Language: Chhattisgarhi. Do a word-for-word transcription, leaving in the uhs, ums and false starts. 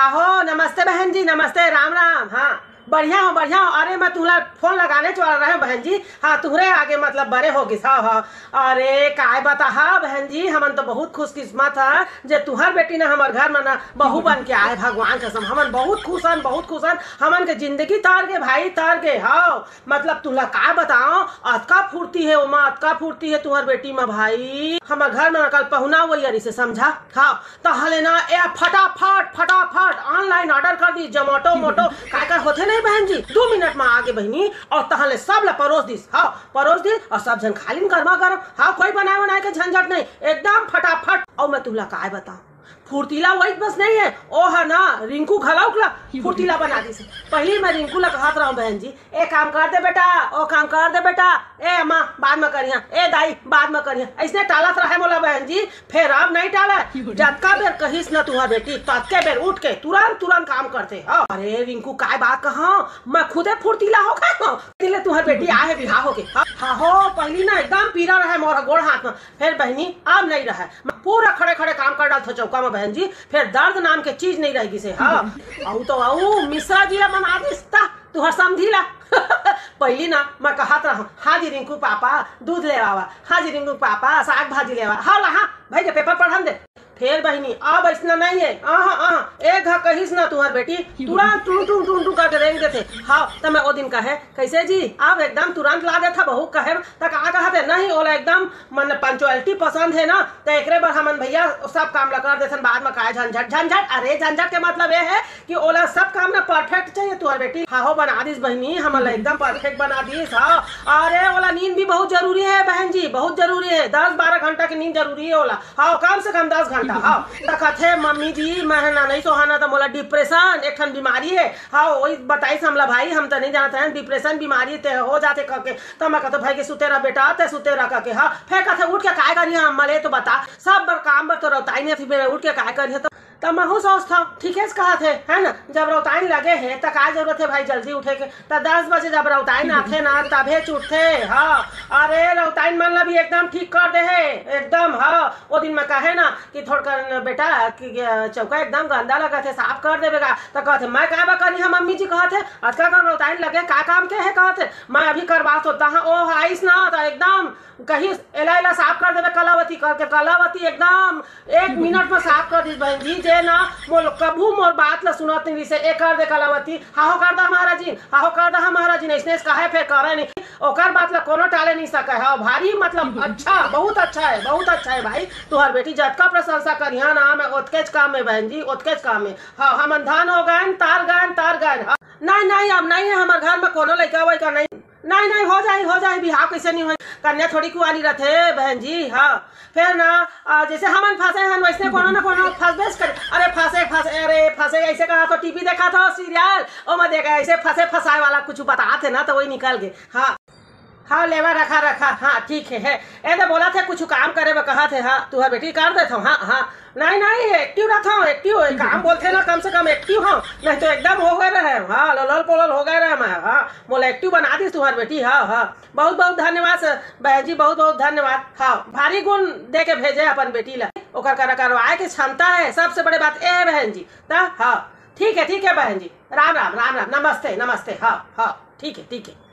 आहो, नमस्ते बहन जी, नमस्ते, राम राम। हाँ, बढ़िया हो, बढ़िया हो। अरे, मैं तुला फोन लगाने वाला रहे बहन जी। हाँ, तुहरे आगे मतलब बड़े हो गिस। हाँ, हाँ। अरे, काय बताहा बहन जी, हमन तो बहुत खुशकिस्मत हा जे तुहर बेटी ना हमर घर में ना बहू बन के आए। भगवान कसम, हमन बहुत खुश हन, बहुत खुश हन। हमन के जिंदगी तार गे भाई, तार गे। हाँ, मतलब तुला का बताओ, अतका फुर्ती है ओमा, अतका फुर्ती है तुहर बेटी में भाई। हमर घर में कल पहुना वही अरी से समझा। हाँ, तहले ना ए फटाफट, फटाफट online order कर दी, Zomato मोटो, काय कर होथे नहीं बहन जी, दो मिनट में आगे बहनी, और तहले सब ला परोस दिस। हाँ, परोस दिस और सब झन खा लिन गरमा गरम। हाँ, कोई बनाए बनाए के झंझट नहीं, एकदम फटाफट। और मैं तुला काय बताऊं, फुर्तीला वही बस नहीं है, ओ हा ना रिंकू घलौक ला फुर्तीला बना दिस। पहली मैं रिंकू ला कहत रहूं बहन जी, ए काम कर दे बेटा, ओ काम कर दे बेटा, ए अम्मा बाद में करिहा, ए दाई बाद में करिहा, ऐसने टालत रहे मोला बहन जी। फेर अब नहीं टाला, जतका बेर कहिस ना तुहर बेटी, ततके बेर उठ के तुरंत तुरंत काम करथे। हाँ, अरे रिंकू काय बात कहा, मैं खुदे फुर्तीला हो गए हूँ। तिले तुहर बेटी आए हे बिहाव होके। हाँ, हाँ हो, पहली ना एकदम पीरा रहे मोर गोड़ हाथ में, फेर बहनी अब नहीं रहे। मैं पूरा खड़े खड़े काम कर डालथो चौका में बहन जी, फेर दर्द नाम के चीज नहीं रह गिसे। हाँ, अऊ तो अऊ मिश्रा जी ला बना दिस ता तुहर समधी ला। पहली ना मैं कहत रहूं, हाँ जी रिंकू पापा दूध ले आवा, हाँ जी रिंकू पापा साग भाजी ले आवा, हाँ ला हाँ भाई के पेपर पढ़न दे। फेर बहिनी अब अइसना नहीं है, आहा, आहा, एक घा कहिस ना तुहर बेटी, तुरंत टुन टुन टुन टुन करके रेंग देथे। हाँ, त मैं ओ दिन कहे, कैसे जी, अब एकदम तुरंत ला देथा बहू, कहे त का कहत हे, नहीं, ओला एकदम मन पंचुअलिटी पसंद है ना, त एकरे बर हमन भैया सब काम ला कर देथन, बाद में काय झंझट, झंझट, अरे झंझट के मतलब ये है कि ओला सब काम ना परफेक्ट चाहिए तुहर बेटी। हाहो बना दिस बहिनी, हमन ला एकदम परफेक्ट बना दिस। हाँ, अरे ओला नींद भी बहुत जरूरी है बहन जी, बहुत जरूरी है, दस बारह घंटा की नींद जरूरी है ओला। हाँ, कम से कम दस घंटा। हाँ, त कथे मम्मी जी मैं है ना नहीं सोहाना, त मोला डिप्रेशन एक ठन बीमारी है। हाँ, वही बताइस हमला भाई, हम त नहीं जानत रहेन डिप्रेशन बीमारी ते हो जाथे कह के। त मैं कथे भाई के सुते रह बेटा, ते सुते रह कह के। हाँ, फेर कथे उठ के काय करिहा, हमला ये तो बता, सब बर काम बर तो रौताई नहीं थी, मैं उठ के काय करिहा? त त महू सोचथव, ठीके से कहत हे, है ना? जब रौताइन लगे हे, त का जरूरत हे भाई जल्दी उठे के? त दस बजे जब रौताइन आथे ना, तभे च उठथे। हाँ, अरे रौताइन मन ला भी एकदम ठीक कर दे हे, एकदम। हाँ, ओ दिन मैं कहे ना कि थोड़कन बेटा कि, अ, चौका एकदम गंदा लगत हे, साफ कर देबे का? त कहत हे, मैं का बा करिहा मम्मी जी, कहत हे, अतका कन रौताइन लगे, का काम के हे? कहत हे, मैं अभी करवा सोचता हाँ। ओ आइस ना त एकदम कहिस, एला, एला साफ कर देबे कलावती, करके कलावती एकदम एक मिनट में साफ कर दिस बहन जी, जे ना मोर कभू मोर बात ला सुनत नहीं रिसे, ए कर दे कलावती, हाहो कर दा महाराजिन, हाहो कर दा महाराजिन, ऐसने ऐसे कहे फेर करे नहीं, ओकर बात ला कोनो टाले नहीं सके। हाँ, भारी मतलब अच्छा, बहुत अच्छा है, बहुत अच्छा है भाई, तुहर बेटी जतका प्रशंसा करिहा ना, मैं ओतकेच काम में बहन जी, ओतकेच काम में। हाँ, हमन धन हो गए, तार गए, तार गए। हाँ, नहीं, नहीं, अब नहीं है हमर घर में कोनो लइका वइका नहीं। नहीं, नहीं, हो जाही, हो जाही, बिहाव कैसे नहीं होही? कन्या थोड़ी कुआरी रथे, बहन जी। हाँ, फेर ना, आ, जैसे हमन फंसे हन, वैसने कोनो ना कोनो फंसबेच करे। अरे फंसे, फंसे, अरे फंसे, ऐसे कहा तो टीवी देखा था सीरियल, ओ मैं देखा, ऐसे फंसे फंसाए वाला कुछ बताथे ना, तो वही निकल गए। हाँ, हाँ, लेवा रखा, रखा, हाँ, ठीक है, है। ए तो बोला थे कुछ काम करे बर कहा थे, हाँ, तुहर बेटी कर देथव, हाँ, हाँ। नहीं, नहीं, एक्टिव रहथव, एक्टिव, काम बोलथे ना, कम से कम एक्टिव हव, नहीं तो एकदम हो गए रहे, हाँ, लोलल पोलल हो गए रहे मैं, हाँ, मोला एक्टिव बना दिस तुहर बेटी, हाँ, हाँ। बहुत बहुत धन्यवाद सर, बहन जी, बहुत बहुत धन्यवाद। हाँ, भारी गुण दे के भेजे अपन बेटी ला, ओकर करा करवाए के क्षमता है, सबसे बड़े बात ए है बहन जी। त हाँ, ठीक है, ठीक है बहन जी, राम राम, राम राम, नमस्ते, नमस्ते। हाँ, हाँ, ठीक है, ठीक है।